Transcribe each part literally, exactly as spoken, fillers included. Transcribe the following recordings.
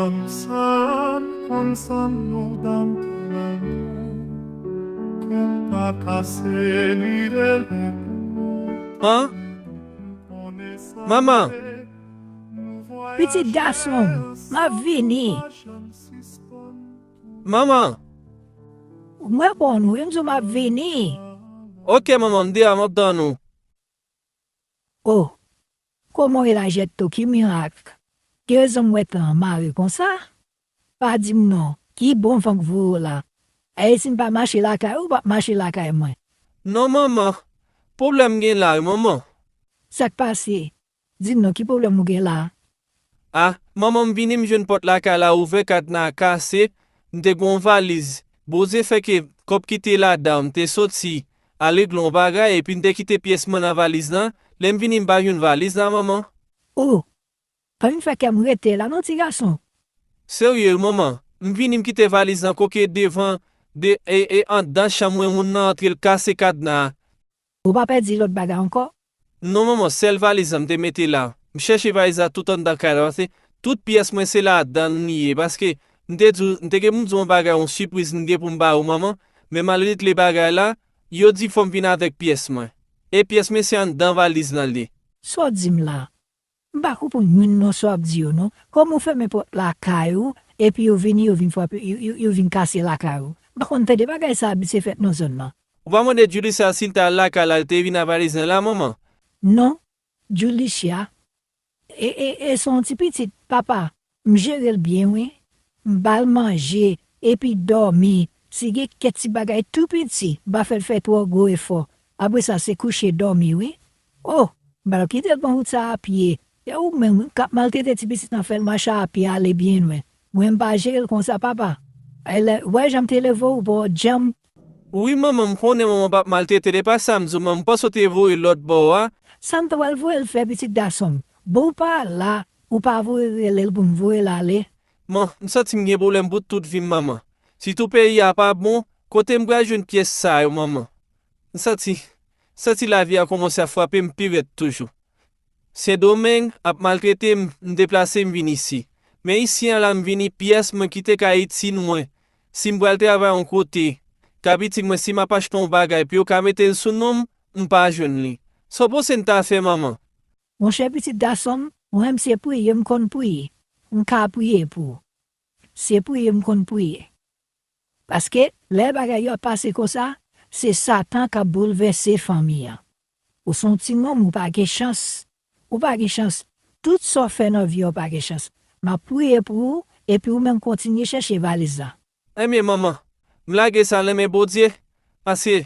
Konn sa m konn sa m nou dam pou mwen, pou m pa kase li rele pou mwen. An? Manman! Pitit gason m, m ap vini. Manman! Mwen konn ou, m di w m ap vini. Oke, manman, m deyò, m ap tann ou. O, kòman w ye la, Jèto? Ki mirak? Ki rezon m wè tan an mare konsa? Pa di m non, ki bon van k voye w la? Èske si m pa mache lakay ou, ou p ap mache lakay mwen? Non, manman. Pwoblèm gen la wi, manman. Sa k pase? Di m non, ki pwoblèm ou gen la? A, manman, m vini, m jwenn pòt lakay la ouvè, kadna a kase, m te gen yon valiz. Bondye fè ke kòb ki te ladan an, m te soti al regle yon bagay, epi m te kite pyès mwen nan valiz lan. Lè m vini, m pa jwenn valiz la, manman. O! Pa vin fè kè m rete la non, ti gason. Serye wi, manman. M vini, m kite valiz lan koke devan, de, e, e anndan chanm mwen, moun nan antre, l kase kadna a. Ou pa pèdi lòt bagay ankò? Non, manman, sèl valiz lan m te mete la. M chèche valiz la tout anndan kay la, paske tout pyès mwen se ladan l li ye, paske m te di w, m te gen pou m di w yon bagay, yon sipriz m gen pou m ba ou, manman, men malgre bagay la, yo di fò m vin avèk pyès mwen. E pyès mwen se anndan valiz lan l ye. Sa w di m la? M pa konprann youn nan sa w ap di yo non. Kòman w fèmen pòt lakay ou, epi yo vini, yo vin frape, yo, yo, yo vin kase lakay ou? M pa konn tande bagay sa abitye fèt nan zòn nan. Ou pa mande Julicia si l t al lakay la, l te vin ak valiz lan la, manman? Non, Julicia. E, e, e se yon ti pitit, papa. M jere l byen, wi. M ba l manje, epi dòmi. Si gen kèk ti bagay tou piti, m pa fè l fè twò gwo efò. Apre sa, se kouche dòmi, wi. O, m pa t ap kite l pran wout sa a pye. E ou menm, wi, k ap maltrete ti pitit lan, fè l mache a pye ale byen lwen. Mwen, m pa jere l konsa, papa. E lè, w wè jan m te leve w, ou pa w janm. Wi, manman, m konnen manman p ap maltrete l, e pa sa m di w, manman, m panse w te voye l lòt bò a. Sa m ta pral voye l fè, pitit gason m? Bon, ou pa la, ou pa voye rele l pou m voye l ale? Man, m santi m gen pwoblèm pou tout vi m, manman. Sitou peyi a pa bon, kote m pral jwenn pyès sa yo, manman? M santi, santi lavi a kòmanse ap frape m pi rèd toujou. Sendomeng ap maltrete m, m deplase m vin isi. Men isi an la m vini, pyès mwen ki te ka itil mwen, si m pral travay yon kote, k ap itil mwen si m ap achte yon bagay pou yo ka mete l sou non m, m pa jwenn li. Sa w panse m ta fè, manman? Monchè, pitit gason m, mwen menm se priye m konn priye. M ka priye pou ou. Se priye m konn priye. Paske, lè bagay yo ap pase konsa, se Satan k ap boulvèse fanmi an. Ou se yon timoun, ou pa gen chans. Ou pa gen chans. Tout sa w fè nan vi a, ou pa gen chans. M ap priye pou ou, epi ou menm kontinye chèche valiz la. Ebyen, manman, m lage sa nan men Bondye, paske,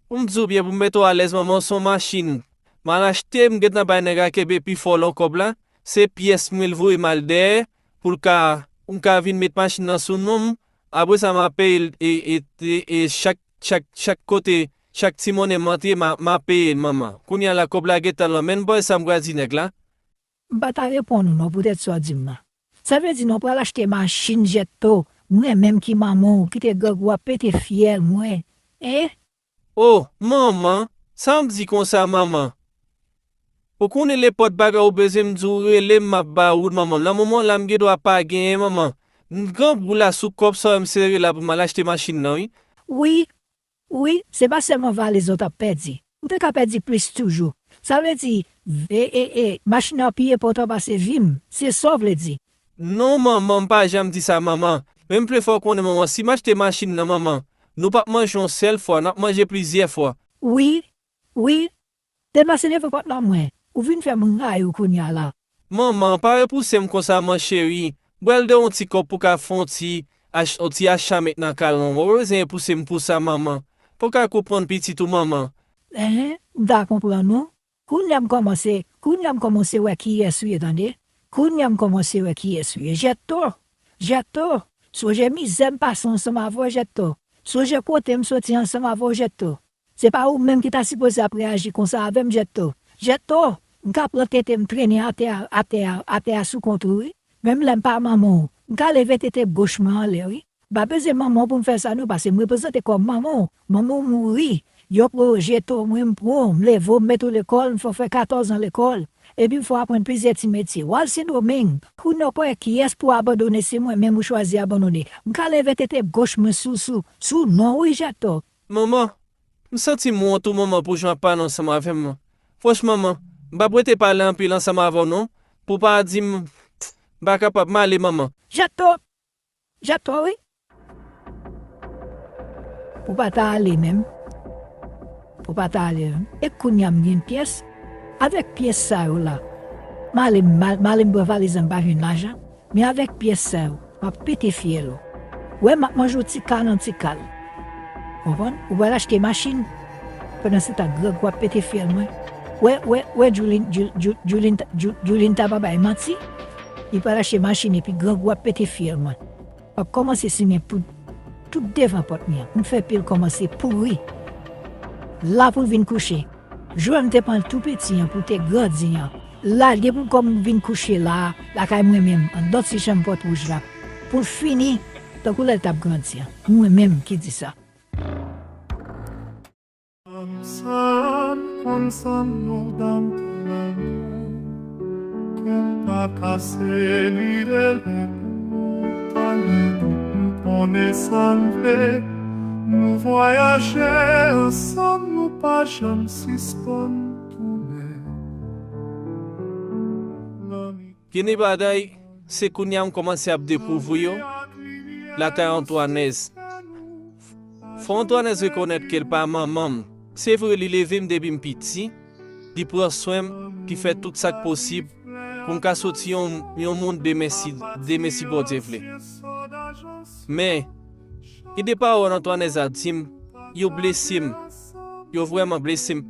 pou m di w byen, pou m mete w alèz, manman, se yon machin m al achte, m gentan bay nèg la kenbe pi fò nan kòb la, se pyès mwen l voye m al dèyè, pou l ka, pou m ka vin met machin nan sou non m, apre sa, m a peye l, e, e, e, e chak, chak, chak kote, chak ti monnen m antre, m a, m a peye l, manman. Kounye a la, kòb la gentan nan men m, bò, e sa m pral di nèg la? M pa ta reponn ou non poutèt sa w di m nan. Sa vle di non pral achte machin Jèto, mwen menm ki manman w, ki te grangou ap pete fyèl mwen. E? O, manman, sa w di konsa, manman? Ou konnen nenpòt bagay ou bezwen m di w rele m, m ap ba ou l, manman. Nan moman la m gen dwa pa genyen, manman. M grangou la sou kòb sa w wè m sere la pou m al achte machin nan, wi. Wi, wi, se pa sèlman valiz ou t ap pèdi. Ou te ka pèdi plis toujou. Sa vle di, e, e, e, machin nan pi enpòtan pase vi m. Se sa w vle di. Non, manman, m pa janm di sa, manman. Men m vle fè w konnen, manman, si m achte machin nan, manman, nou p ap manje yon sèl fwa, n ap manje plizyè fwa. Wi, wi, deplase leve pòt lan mwen. Ou vin fè m rayi w kounye a la. Manman, pa repouse m konsa, man cheri. M pral de yon ti kòb pou ka fè yon ti ach-, yon ti acha met nan kay lan. Ou pa bezwen repouse m pou sa, manman. Pou ka konprann pitit ou, manman. Enhen, m ta konprann ou. Kounye a m kòmanse, kounye a m kòmanse wè kiyès ou ye, tande. Kounye a m kòmanse wè kiyès ou ye. Jèto! Jèto! Sonje mizè m pase ansanm avè w, Jèto. Sonje kote m soti ansanm avè w, Jèto. Se pa ou menm ki ta sipoze ap reyaji konsa avè m, Jèto. Jèto, m ka pran tete m trennen atè a, atè a, atè a sou kont ou, wi. Menm lè m pa manman w, m ka leve tete goch mwen anlè, wi. M pa bezwen manman w pou m fè sa, non, paske m reprezante kòm manman w. Manman w mouri. Yo pran w, jete w, mwen m pran w, m leve w, m mete w lekòl, m fè w fè katòz an lekòl, epi m fè w aprann plizyè ti metye. W al Sendomeng, kounye a w pa wè kiyès pou w abandone, se mwen menm ou chwazi abandone. M ka leve tete goch mwen sou, sou, sou non w wi, Jatò. Manman, m santi m wont wi manman pou jan w ap pale ansanm avè m lan. Franchman, manman, m p ap rete pale anpil ansanm avè w non, pou w pa di m, m pa kapab, m ale manman. Jatò! Jatò wi. Ou pa ta ale menm. Ou pa ta ale menm. E kounye a m gen pyès. Avèk pyès sa yo la, m ale, m al, m ale m pran valiz la, m pa jwenn lajan. Men avèk pyès sa yo, m ap pete fyèl ou. Wè, m ap manje w ti kal an ti kal. Konprann? Ou pral achte machin. Pandan se tan, grangou ap pete fyèl mwen. Wè, wè, wè, Julin, Jul-, Jul-, Julin, Jul-, Julin ta pa bay manti. Li pral achte machin epi grangou ap pete fyèl mwen. W ap kòmanse simen poud tout devan pòt mi an. M fè pye l kòmanse pouri. La pou l vin kouche. Jou a m te pran l tou piti an pou l te grandi an. La, depi l kòm vin kouche la, lakay mwen menm, anndan ti chanm pòt wouj la. Pou l fini, tankou lè l t ap grandi an. Mwen menm ki di sa. Konn sa nou dan pou lanmou, ke m pa kase li rele pou ou, pa gen dout m konnen sa m vle, nou vwayaje ansanm, nou pa janm sispann tounen. Gen de bagay, se kounye a m kòmanse ap dekouvri yo lakay Antwanèz. Fò Antwanèz rekonèt ke l pa manman m. Se vre, li leve m depi m piti, li pran swen m, li fè tout sa k posib pou m ka soti yon, yon moun demen si, demen si Bondye vle. Men, gen de pawòl Antwanèz ap di m, yo blese m. Yo vrèman blese m.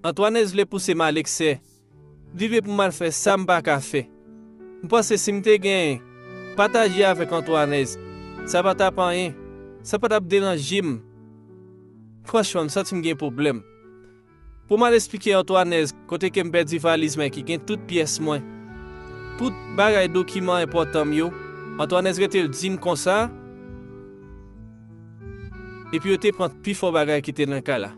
Antwanèz vle pouse m a leksè. Li vle pou m al fè sa m pa ka fè. M panse si m te gen pataje avèk Antwanèz, sa pa t ap anyen. Sa pa t ap deranje m. Franchman, m santi m gen pwoblèm. Pou m al esplike Antwanèz kote ke m pèdi valiz mwen ki gen tout pyès mwen, tout bagay dokiman enpòtan m yo, Antwanèz rete l di m konsa, epi yo te pran pifò bagay ki te nan kay la.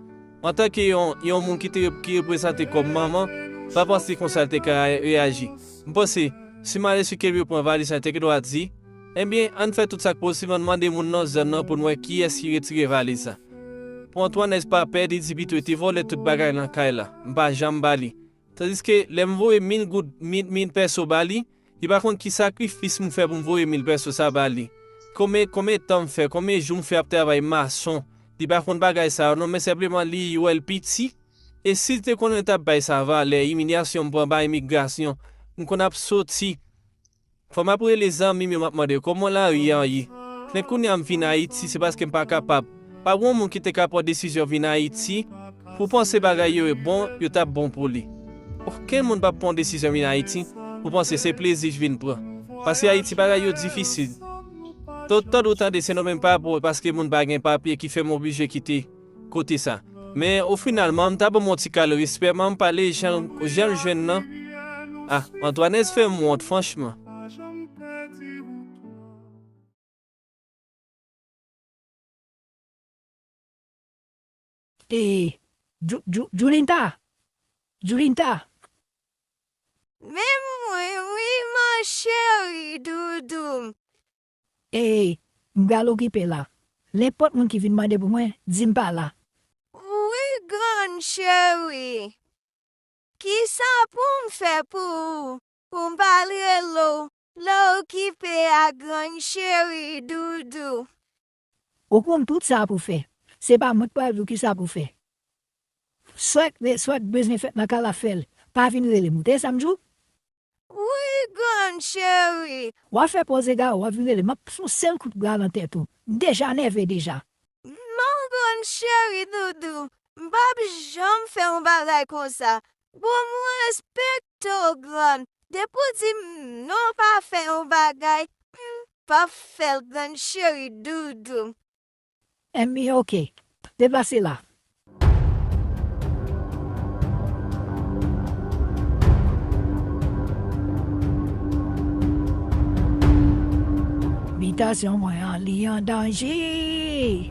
Antanke yon, yon moun ki te, ki reprezante kòm manman, m pa panse konsa l te ka reyaji. M panse, si m al esplike l pou yo pran valiz la, li te gendwa di, ebyen, ann fè tout sa k posib, ann mande moun nan zòn nan pou n wè kiyès ki retire valiz la. Pou Antwanèz pa pè, li di pito li te vòlè tout bagay nan kay la. M pa janm ba li. Tandiske lè m voye mil goud, mil, mil pèso ba li, li pa konn ki sakrifis m fè pou m voye mil pèso sa ba li. Konbyen, konbyen tan m fè, konbyen jou m fè ap travay mason, li pa konn bagay sa yo non, men senpleman li wè l piti. E si l te konnen l t ap bay sa valè, imilyasyon m pran ba imigrasyon, m konn ap soti. Fò m ap rele zanmi m yo, m ap mande yo kòman lari a ye. Men kounye a m vin Ayiti, se paske m pa kapab. Pa gen yon moun ki te ka pran desizyon vin Ayiti pou panse bagay yo bon, yo t ap bon pou li. Okenn moun p ap pran yon desizyon vin Ayiti pou panse se plezi l vin pran. Paske Ayiti bagay yo difisil. Tout tan ou tande se nou menm pa bon paske moun pa gen papye ki fè m oblije kite kote sa. Men, o final, manman m ta ban m yon ti kal respè, manman m pale jan, jan l jwenn nan. Ah, Antwanèz fè m wont, franchman. E, Ju-, Ju-, Julinta! Julinta! Men mwen wi, ma cheri doudou m. Ey, m pral okipe la. Nenpòt moun ki vin mande pou mwen, di m pa la. Wi, grann cheri. Kisa pou m fè pou ou, pou m pa rele w lè w okipe a, grann cheri doudou? Ou konn tout sa pou fè. Se pa mwen k pral di w kisa pou fè. Sa w, sa w bezwen fè nan kay la, fè l. Pa vin rele m, ou tande sa m di w? Wi, grann cheri. W ap fè pòz egare, w ap vin rele m. M ap fè yon sèl kout bra nan tèt ou. M deja nève deja. Non, grann cheri doudou, m p ap janm fè yon bagay konsa. Bon, m respekte w, grann. Depi w di m non pa fè yon bagay, m p ap fè l, grann cheri doudou. Enben, oke. Deplase la. Bitasyon mwen an, li an danje.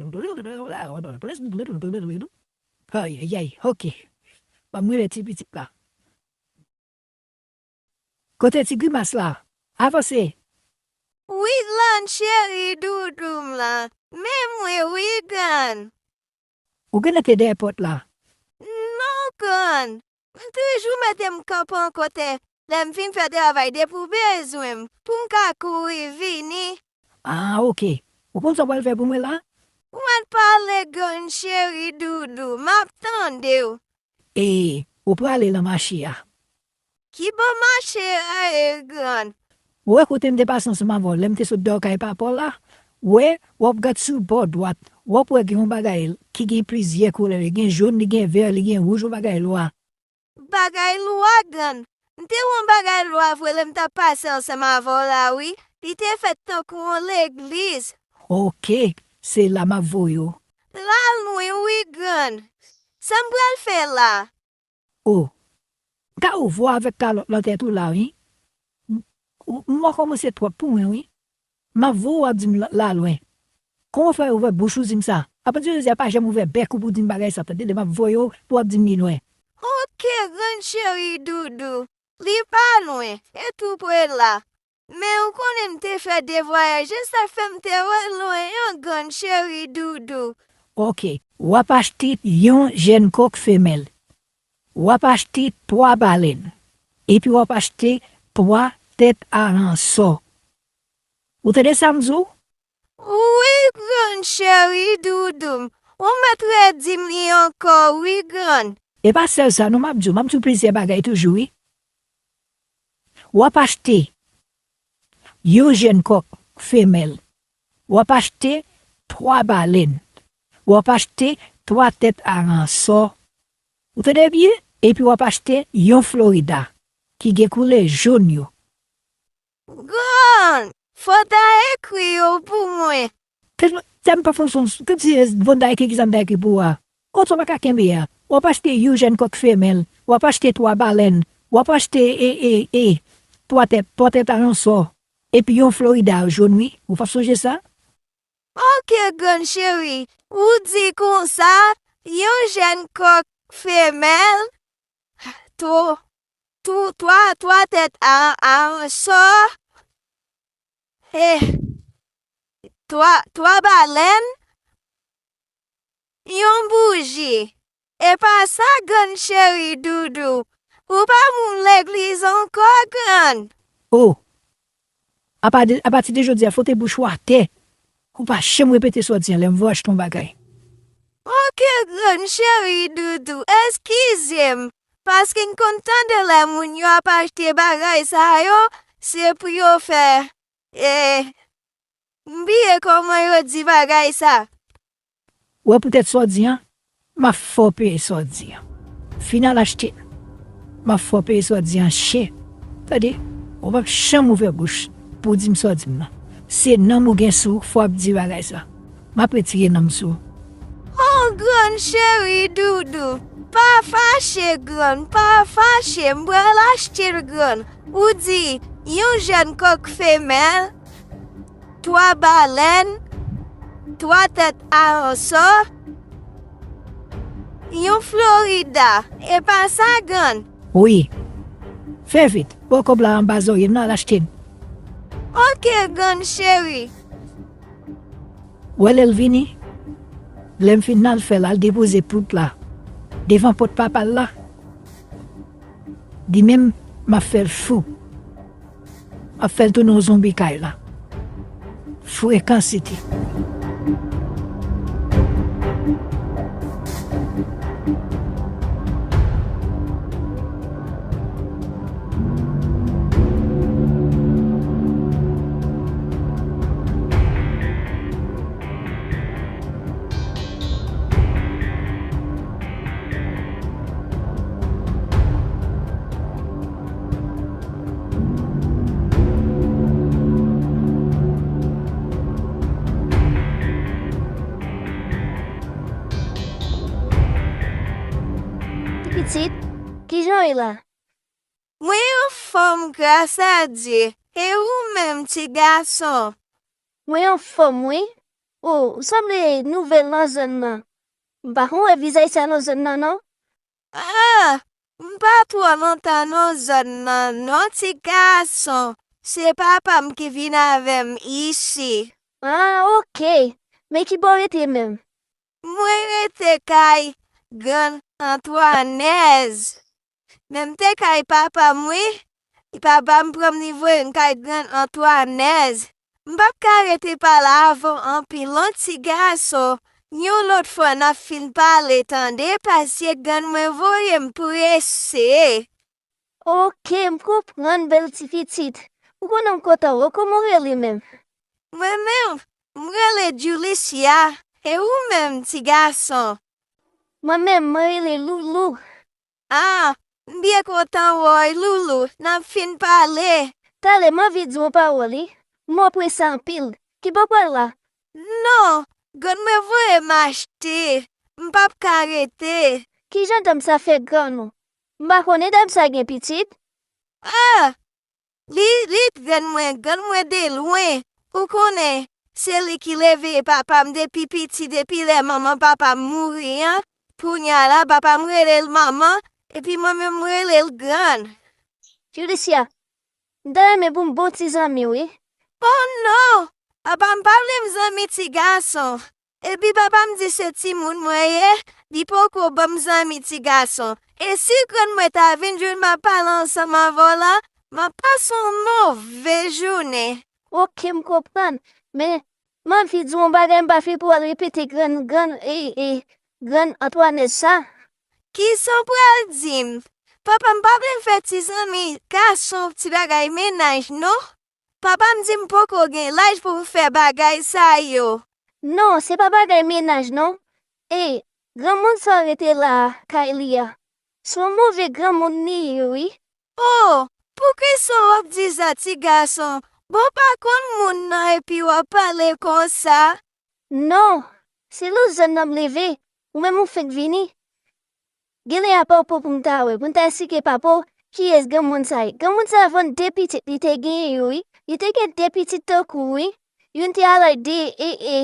Ayayay, oke. Ban m rele ti pitit la. Kote ti grimas la? Avanse. Wi, grann cheri doudou m lan. Men mwen, wi, grann. Ou genlè te dèyè pòt la? Non, grann. M toujou mete m kanpe yon kote lè m fin fè travay depi w bezwen m, pou m ka kouri vini. Ah, oke. Ou konn sa w pral fè pou mwen la? Ou mèt pale, grann cheri doudou, m ap tande w. E, ou prale nan mache a. Ki bò mache a ye, grann? Ou wè kote m te pase ansanm avè w lè m te sot dèyè kay papa w la? Ou wè, w ap gad sou bò dwat, w ap wè gen yon bagay ki gen plizyè koulè, li gen jòn, li gen vè, li gen wouj, yon bagay lwa. Bagay lwa, grann? M te wè yon bagay lwa vre lè m t ap pase ansanm avè w la, wi. Li te fèt tankou yon legliz. Oke, se la m ap voye w. L al lwen, wi, grann. Sa m pral fè la? O, m ka wè w avèk kalòt nan tèt ou la, wi. M, m, m wè kòmanse twòp pou mwen, wi. M ap voye w ap di m l, l al lwen. Kòman w fè ouvè bouch ou di m sa? Apati jodi a, pa janm ouvè bèk ou pou di m bagay sa, tande, lè m ap voye w pou w ap di m li lwen. Oke, grann cheri doudou. Li pa lwen, e tou pre la. Men ou konnen m te fè de vwayaj, e sa fè m te wè l lwen an, grann cheri doudou. Oke, w ap achte yon jèn kòk femèl. W ap achte twa balèn. Epi w ap achte twa tèt aransò. Ou tande sa m di w? Wi, grann cheri doudou m. Ou mèt redi m li ankò, wi, grann. E pa sèl sa, non, m ap di w, m ap di w plizyè bagay toujou, wi. W ap achte yon jèn kòk femèl. W ap achte twa balèn. W ap achte twa tèt aransò. Ou tande byen? Epi w ap achte yon Florida ki gen koulè jòn yo. Grann, fò w ta ekri yo pou mwen. Tèlman, tèlman pa fon son, kòmsi, e, bon, m ta ekri, kisa m ta ekri pou ou a? Kòman sa w pa ka kenbe a? W ap achte yon jèn kòk femèl, w ap achte twa balèn, w ap achte, e, e, e, twa tèt, twa tèt aransò, epi yon Florida jòn, wi. Ou p ap sonje sa? Oke, grann cheri, ou di konsa, yon jèn kòk femèl, twa, twa, twa, twa tèt a, aransò, e, twa, twa balèn, yon bouji. E pa sa, grann cheri doudou. Ou pa moun legliz ankò, grann. O! Apa de, apati de jodi a, fout bouch ou atè. Ou pa janm repete sa w di an lè m voye w achte yon bagay. Oke, grann cheri doudou, eskize m, paske m konn tande lè moun yo ap achte bagay sa yo, se pou yo fè, e, m bliye kòman yo di bagay sa. Ou wè poutèt sa w di an, m ap fè w peye sa w di an. Fin al achte l. M ap fè w peye sa w di an chè. Tande, ou p ap janm ouvè bouch pou w di m sa w di m nan. Se nanm ou gen sou ou, fò w ap di bagay sa. M ap retire nanm sou ou. Oh, grann cheri doudou, pa fache, grann, pa fache, m pral achte l, grann. Ou di, yon jèn kòk femèl, twa balèn, twa tèt aranso, yon Florida. E pa sa, grann? Wi. Fè vit. Bon, kòb la anba zòrye m nan, al achte l. Oke, grann cheri. W wè lè l vini, lè m fin nan, l fè l al depoze plout la devan pòt papa l la. Li menm, m ap fè l fou. M ap fè l tounen yon zonbi kay la. Frekan City. Ti pitit, kijan w ye la? Mwen anfòm, gras a Dye. E ou menm, ti gason? Mwen anfòm, wi. O, ou sanble nouvèl nan zòn nan. M pa konn wè vizaj sa nan zòn nan, non. Ah, m pa twò lontan nan zòn nan, non, ti gason. Se papa m ki vin avè m isi. Ah, oke. Men ki bò w rete menm? Mwen rete kay grann Antwanèz. Men m te kay papa m, wi. Papa m pran m, li voye m kay grann Antwanèz. M p ap ka rete pa la avè w anpil, non, ti gason. Yon lòt fwa, n ap fin pale, tande, paske grann mwen voye m prese. Oke, m konprann, bèl ti pitit. Ou konnen m kontan wè w, kòman w rele menm? Mwen menm, m rele Julicia. E ou menm, ti gason? Mwen menm, mwen rele Loulou. Ah, m byen kontan wè w, Loulou. N ap fin pale. Talè, m anvi di w yon pawòl, wi. M oprese anpil. Ki bò w pral la? Non, grann mwen voye m achte. M p ap ka rete. Kijan dam sa fè grann ou? M pa konnen dam sa gen pitit. Ah! Li, li grann mwen, grann mwen de lwen. Ou konnen, se li ki leve papa m depi piti, depi lè manman papa m mouri an. Kounye a la, papa m rele l manman, epi mwen menm m rele l grann. Julicia, m ta renmen pou m bon ti zanmi w, wi. Oh non! Papa m pa vle m zanmi ti gason. Epi papa m di se timoun mwen ye, li poko ban m zanmi ti gason. E si grann mwen ta vin jwenn m ap pale ansanm avè w la, m ap pase yon move jounen. Oke, m konprann. Men, m anvi di w yon bagay, m pa vle pou w al repete grann, grann, e, e, grann Antwanèz sa. Kisa w pral di m? Papa m pa vle m fè ti zanmi gason, ti bagay mennaj, non. Papa m di m poko gen laj pou m fè bagay sa yo. Non, se pa bagay mennaj, non. E, granmoun sa w rete la a, kay li a, se yon move granmoun li ye, wi. Oh, poukisa w ap di sa, ti gason? Bon, w pa konn moun nan epi w ap pale konsa? Non, se lòt zòn nan m leve, ou menm ou fenk vini. Genlè a papa w pou m ta wè, pou m ta esplike papa w kiyès granmoun sa ye. Granmoun sa vann de pitit li te genyen yo, wi. Li te gen de pitit tankou w, wi. Youn te al ak de, e, e,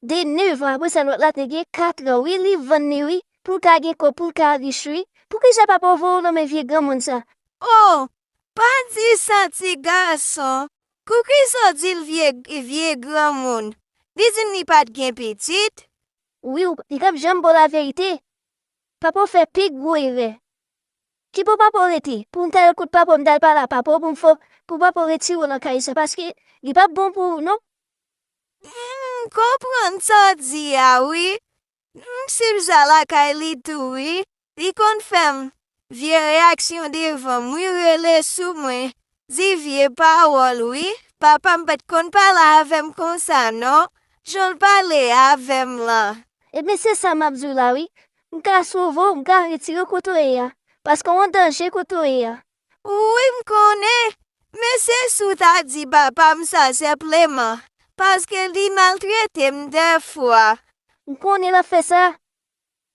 de nèf an, apre sa lòt la te gen kat an, wi. Li vann li, wi, pou l ka gen kòb, pou l ka rich, wi. Poukisa papa w voye w nan men vye granmoun sa? Oh, pa di sa, ti gason. Poukisa w di l vye, vye granmoun? Li di m li pa t gen pitit. Wi, w, li p ap janm ba w laverite. Papa w fè pi gwo erè. Ki bò papa w rete? Pou m ta al kot papa w, m ta al pale a papa w pou m fè, pou papa w retire w nan kay sa, paske li p ap bon pou ou, non. M konprann sa w di a, wi. M swiv sa lakay li tou, wi. Li konn fè m vye reyaksyon devan m, wi, rele sou mwen, di vye pawòl, wi. Papa m pa t konn pale avè m konsa, non. Jan l pale avè m lan. Ebyen, se sa m ap di w la, wi. M ka sove w, m ka retire w kote w ye a. Paske w an danje kote w ye a. Wi, m konnen. Men se si w ta di papa m sa senpleman, paske li maltrete m dèfwa. M konnen l ap fè sa.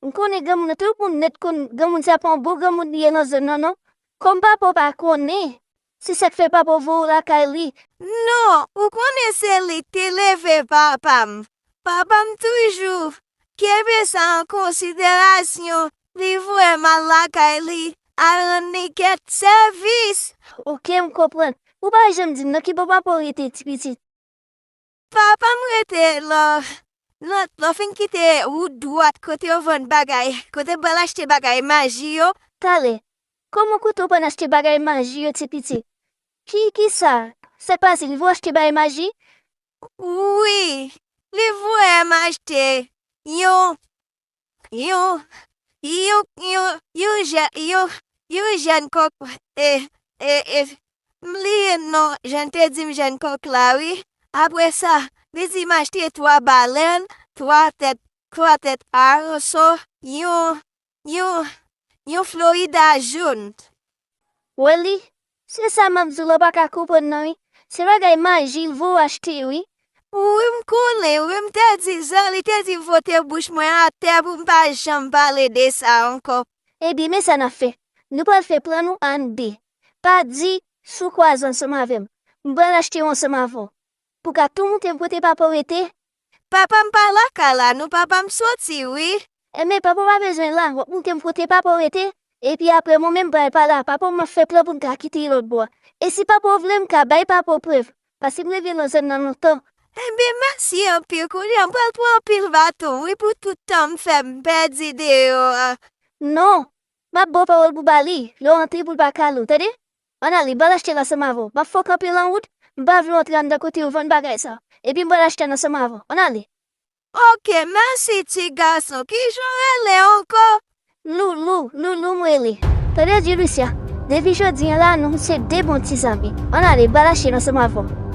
M konnen granmoun nan, tout moun nèt konn granmoun sa pa yon bon granmoun li ye nan zòn nan, non. Kòm papa w pa konnen, Se sa k fè papa w voye w lakay li. Non, ou konnen se li k te leve papa m. Papa m toujou kenbe sa an konsiderasyon. Li voye m al lakay li, al rann li kèk sèvis. Oke, m konprann. Ou pa janm di m nan ki bò papa w rete, ti pitit. Papa m rete lò, lò, lò fin kite wout dwat kote yo vann bagay, kote m pral achte bagay maji yo. Talè, kòman kote w pral achte bagay maji yo, ti pitit? Ki, ki sa? Sa k pase, li voye w achte bagay maji? Wi, li voye m achte yon, yon, yon, yon, yon jè-, yon, yon jèn kòk, e, e, e, m bliye non, jan l te di m jèn kòk la, wi. Apre sa, li di m achte twa balèn, twa tèt, twa tèt aranso, yon, yon, yon Florida jòn. Wè li, se sa m ap di w la, w pa ka konprann nan, wi. Se bagay maji l voye w achte, wi. Wi, m konnen, wi, m te di sa, li te di m fwote bouch mwen atè pou m pa janm pale de sa ankò. Ebyen, men sa n ap fè. Nou pral fè plan nou an de. Pa di si w kwaze ansanm avè m. M pral achte yo ansanm avè w. Pou ka tou montre m kote papa w rete. Papa m pa lakay la, non, papa m soti, wi. Enben, papa w pa bezwen la, w ap montre m kote papa w rete. Epi apre, mwen menm, m pral pale a papa w, m ap fè plan pou n ka kite lòt bò a. E si papa w vle, m ka bay papa w prèv. Paske m leve nan zòn nan lontan. Enben, mèsi anpil. Kounye a, m pral pran anpil baton, wi, pou tout tan m fè m pèdi deyò a. Non, m ap ba w pawòl pou ba li, lè w antre pou l pa kale w, tande? Ann ale, m pral achte l ansanm avè w. M ap fè w kanpe nan wout, m pa vle w antre anndan kote yo vann bagay sa. Epi m pral achte l ansanm avè w. Ann ale. Oke, mèsi ti gason. Kijan w rele ankò? Loulou, Loulou m rele. Tande di Lucia, depi jodi a la, nou se de bon ti zanmi. Ann ale, m pral achte l ansanm avè w.